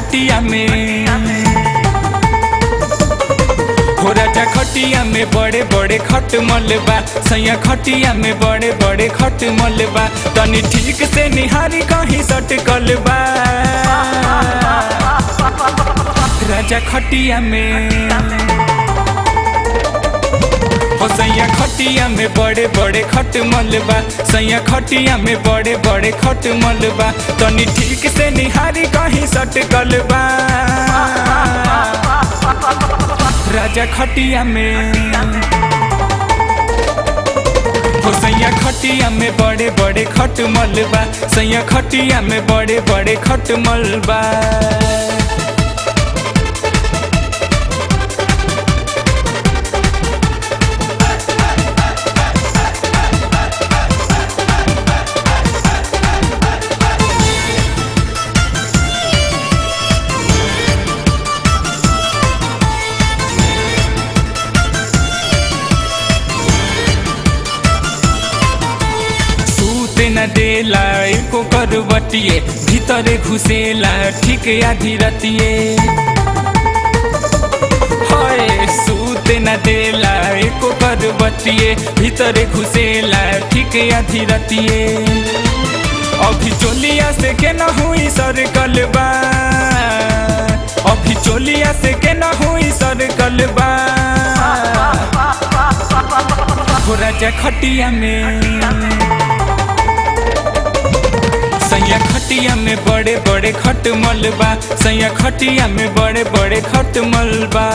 खटिया में, हो राजा खटिया में बड़े बड़े खट मलबा, सैया खटिया में बड़े बड़े खट मलबा, तनी ठीक से निहारी कहीं सटकल बा। राजा खटिया में, हो सैया खटिया में बड़े बड़े खट मलबा, सैया खटिया में बड़े बड़े खट मलबा, तनी ठीक से निहारी कहीं सटकल बा। राजा खटिया में, हो सैया खटिया में बड़े बड़े खट मलबा, सैया खटिया में बड़े बड़े खट मलबा। न देला एको करवटिए, भीतरे घुसेला ठीक आधी रतिए। हाय सूते न देला एको करवटिए, भीतरे घुसेला ठीक आधी रतिए। अभी चोलिया से के न हुई सरकल बा, अभी चोलिया से के न हुई सरकल बा। हो राजा खटिया में, सैया खटिया में बड़े बड़े खट मलबा, सैया खटिया में बड़े बड़े खट मलबा।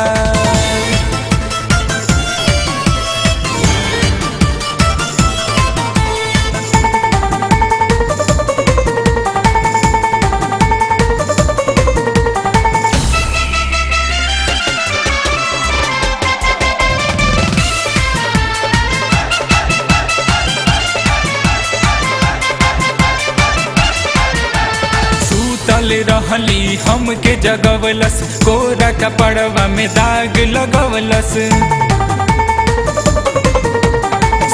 रहली हमके जगवलस, कोरा कपड़वा में दाग लगवलस।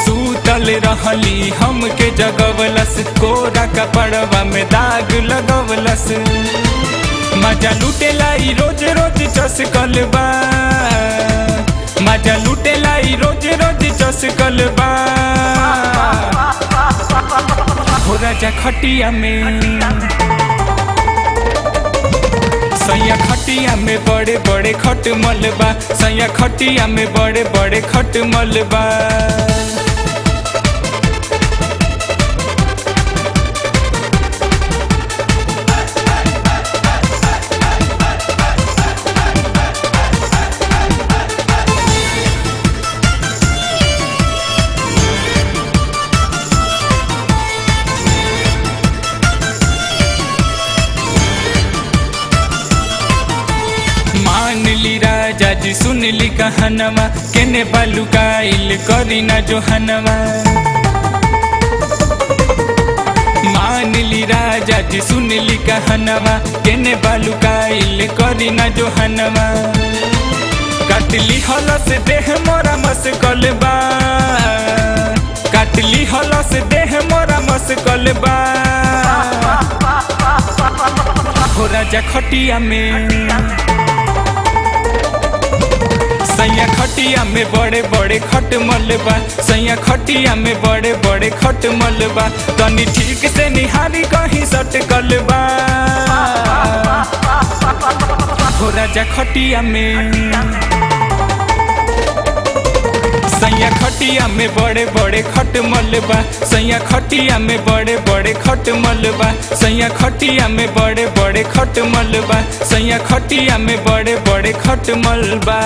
सूतल रहली हमके जगवलस, कोरा कपड़वा में दाग लगवलस। मजा लुटेला ई रोज रोज चसकल बा, मजा लुटेला ई रोज रोज चसकल बा। हो राजा खटिया में, सैया खटिया में बड़े बड़े खट मलबा, सैया खटिया में बड़े बड़े खट मलबा। मान ली राजा जी सुन ली कहनवा, केने बालुकाइल करी ना जोहनवा। मान ली राजा जी सुन ली कहनवा, केने बालुकाइल करी ना जोहनवा। काटली हलस देह मोरा मसकल बा, काटली हलस देह मोरा मसकल बा। हो राजा खटिया में, सैया खटिया में बड़े बड़े खट मलबा, सैया खटिया में बड़े बड़े खट मलबा, तनी ठीक से निहारी कहीं सटकल बा। हो राजा खटिया में, सैया खटिया में बड़े बड़े खट मलबा, सैया खटिया में बड़े बड़े खट मलबा, सैया खटिया में बड़े बड़े खट मलबा, सैया खटिया में बड़े बड़े खट मलबा।